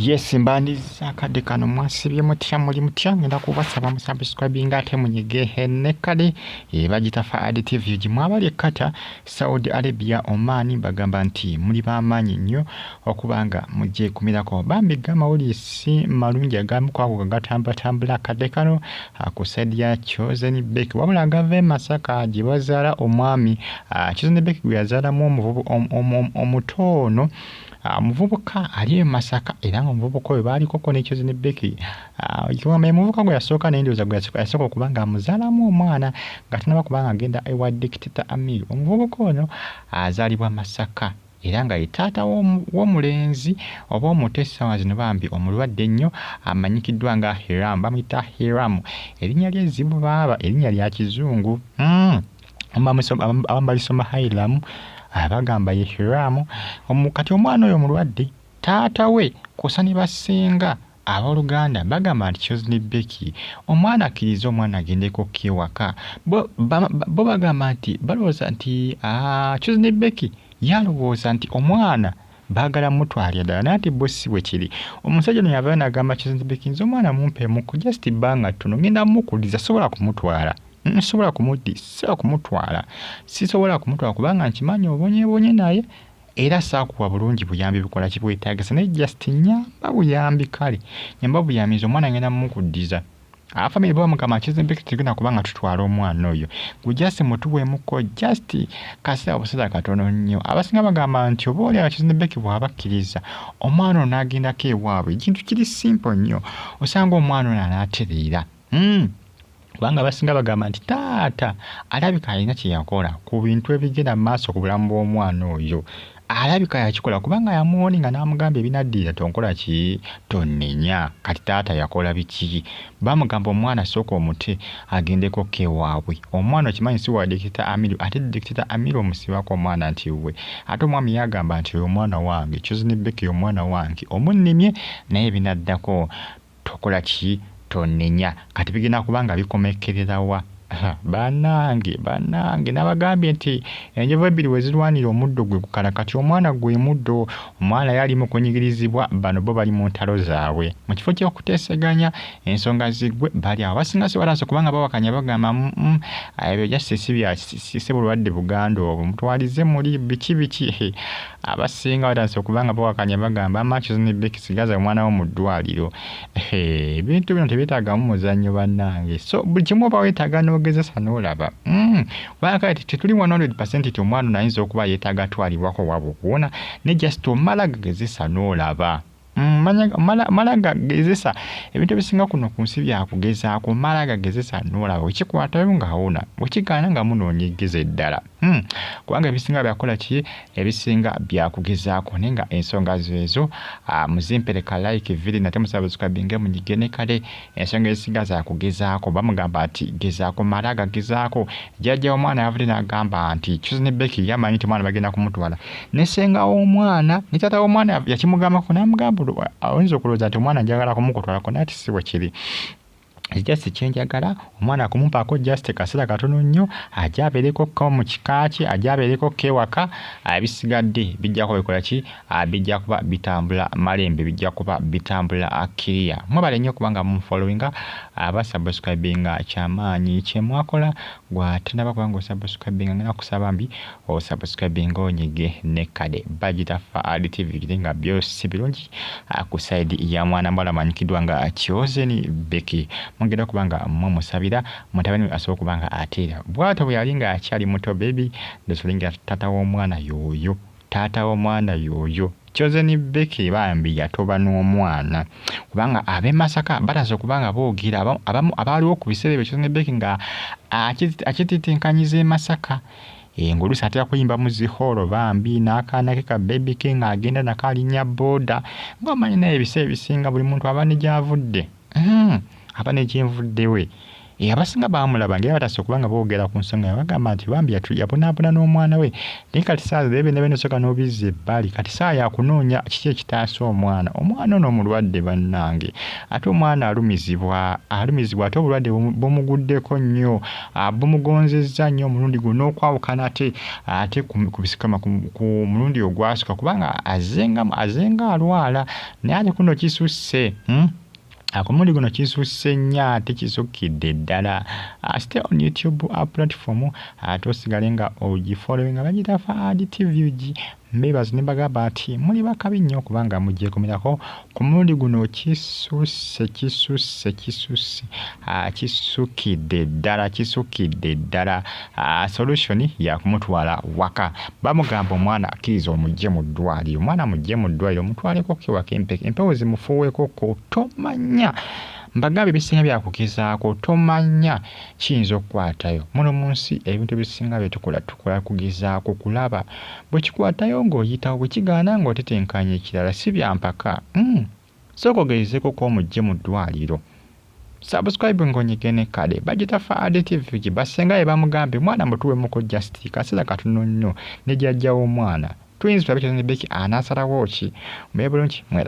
Yes, mbandiza akadde kano. Mwasibye mutya? Muli mutya? Ngenda kubasaba musubscribinga ate munyige ne kale bagita Faad TV gimwabali e Qatar, Saudi Arabia, Oman. Bagamba nti muli b'amaanyi nnyo okuba nga mugyekumirako. Bambi gamawulire si malungi agamu kwago gatambulatambula akadde kano ku side ya Chosen Becky, wabula agava e Masaka gye bazaala omwami Chosen Becky gwe yazaalamu omuto ono, omuvubuka ali e Masaka, era nga omuvubuka oyo baalikoko ne Chosen Becky. Omuvubuka gwe yasooka, naye ndowooza gwe yasooka okuba nga amuzaalamu omwana nga tanaba kuba nga agenda ewa Dictator Amir. Omuvubuka ono azaalibwa Masaka era nga ye taata w'omulenzi oba omuto essaawa zino bambi omulwadde ennyo amanyikiddwa nga Hiram. Bamuyita Hiram, erinnya lye zibu baaba, erinnya lya kizungu. Abamu balisoma Hiram, bagamba ye Hiram. Kati omwana oyo omulwadde, taata we kw'ossa ne bassenga abooluganda bagamba nti Chosen Becky omwana akkirize omwana agendeko ko ewaka. Bo bagamba nti balowooza nti Chosen Becky yalowooza nti omwana baagala mutwalira ddala, naye ate bo si bwe kiri. Omusajja ono yavaayo n'agamba Chosen Becky, "Nze omwana mumpeemuko just bbanga ttono, ngenda mmukuliza, sobola kumutwala, nsobola kumuddi, sisobola kumutwala, sisobola kumutwala kubanga nkimanyi obonyeebonye naye era saakuwa bulungi buyambi bukola kibwetaagisa, naye just nyamba buyambi, kale nyamba buyambi, nze omwana ngenda mukuddiza." Abafamire bo bamugamba, "Chosen Becky, tetugenda kuba nga tutwala omwana oyo, gwe just mutuweemuko just kaseera obuseera katono nnyo." Abasinga bagamba nti oba oli Chosen Becky bw'aba akkiriza omwana ono n'agendako ewaabwe, ekintu kiri simple nnyo, osanga omwana ono anaatereera. Kubanga abasinga bagamba nti taata alabika alina kye yakola ku bintu ebigenda mu maaso ku bulamu bw'omwana oyo. Alabika yakikola kubanga yamuwoninga n'amugamba, "Ebinaddirira tonkola ki, tonnenya." Kati taata yakola biki? Bamugamba omwana sooka omute agendeko ko ewaabwe. Omwana okimanyi si wa Dictator Amiru, ate Dictator Amiru omusibako omwana nti we, ate omwami yagamba nti oyo omwana wange, Chosen Becky omwana wange, omunnimye, naye ebinaddako tokola ki, tonnenya. Kati bigenda kuba nga bikomekkererawa? Bannange, bannange, nabagambye nti enjovu ebbiri we zirwanira omuddo gwe gukala. Kati omwana gwe muddo, omwana yali mu kunyigirizibwa, bano bo bali mu ntalo zaabwe. Mu kifo ky'okuteeseganya ensonga ziggwe, bali awo basinga sibalanso kubanga bawakanya, bagamba ebyo just si bulwadde buganda obwo, mutwalize muli biki biki. Abasinga batandise okuba nga bawakanya, bagamba ama Chosen Becky, sigaza omwana wo mu ddwaliro. Ebintu bino tebyetaagamu muzannyo bannange. So buli kimu oba weetaaga n'ogezesa n'olaba, kubanga kale tetuli 100% nti omwana ono ayinza okuba yeetaaga atwalibwako waabwe okuwona, ne just omala gagezesa n'olaba. Mala gagezesa. Ebintu ebisinga kuno ku nsi byakugezaako, mala gagezesa n'olaba wekikwatayo ng'awona, wekigaana nga munoonya eggezi eddala, kubanga ebisinga byakola ki, ebisinga byakugezaako. Naye nga ensonga zeezo muzimpereka like viri nate musubscribinge munyige ne kale. Ensonga ezisinga zakugezaako. Bamugamba nti gezaako, mala gagezaako. Jjajja w'omwana yavudde n'agamba nti Chosen Becky yamanyi nti omwana bagenda kumutwala, ne ssenga w'omwana ne taata w'omwana yakimugambako n'amugamba, "Oyinza okulowooza nti omwana njagala kumukutwalako, naye ate si bwe kiri. Just kyenjagala omwana akumumpaako just kaseera katono nnyo, ajje abeereko ko mu kika kye, ajje abeereko ko ewaka, ebisigadde bijja kuba bikola ki, bijja kuba bitambula malembe, bijja kuba bitambula clear." Mwebale nnyo kubanga munfollowinga, abasubscribinga, kyamaanyi kyemwakola. Gwatanaba kubanga osubscribinga, ngenda kusaba mbi osubscribinga onyige ne kade bagita Faad TV giri nga byo si birungi ku side ya mwana muwala amanyikiddwa nga Chosen Becky. Mugenda kuba nga mumusabira mutabani we asobola okuba nga ateera bw'atyo bwe yali nga akyali muto baby. Ndosolinga taata w'omwana y'oyo, taata w'omwana y'oyo Chosen Becky bambi yatoba n'omwana, kubanga ab'e Masaka batandise okuba nga boogera abamu abaaliwo ku biseera ebyo Chosen Becky nga akititinkanyiza e Masaka, ng'oluusi atera kuyimba mu zi hall bambi n'akaana ke ka baby ke ng'agenda nako alinnya booda. Ng'omanyi naye ebiseera ebisinga buli muntu aba ne gy'avudde, aba ne gyenvudde we. Abasinga baamulaba ng'era batandise okuba nga boogera ku nsonga nga bagamba nti bambi yabonaabona n'omwana we, naye kati ssaawa zino ebyo byonna osooka n'obizza ebbali, kati ssaawa ya kunoonya kiki ekitaasa omwana. Omwana ono mulwadde bannange, ate omwana alumizibwa, alumizibwa ate obulwadde bumuguddeko nnyo, bumugonzezza nnyo omulundi guno n'okwawukana ate ate ku mulundi ogwasooka kubanga azzenga azzenga alwala, naye ate kuno kisusse. Ku mulundi guno kisusse nnyo ate kisukkidde ddala. Stay on YouTube platform ate osigale nga ogifollowinga, bagiyita Fahad TV UG. Mbeebaza ne mbagamba nti muli bakabi nnyo kubanga mugyekumirako. Ku mulundi guno kisusse, kisusse, kisusse, kisukkidde ddala, kisukkidde ddala. Solution ya kumutwala waka. Bamugamba omwana akkiriza omuggye mu ddwaliro, omwana muggye mu ddwaliro omutwaleko ko ewaka, empewo zimufuuwekoko, tomanya. Mbagambye ebisinga byakugezaako, tomanya kiyinza okukwatayo. Muno mu nsi ebintu ebisinga bye tukola, tukola kugezaako kulaba bwe kikwatayo ng'oyitawo, bwe kigaana ng'otetenkanya ekirala, si bya mpaka. Sooka ogezeeko ko omuggye mu ddwaliro. Subscribe ng'onyige ne kale, bagiyita Fahad TV UG. Bassenga be bamugambye omwana mutuweemuko just kaseera katono nnyo ne jjajja w'omwana. Twins tulabe Chosen Becky anaasalawo ki. Mube bulungi, mweraba.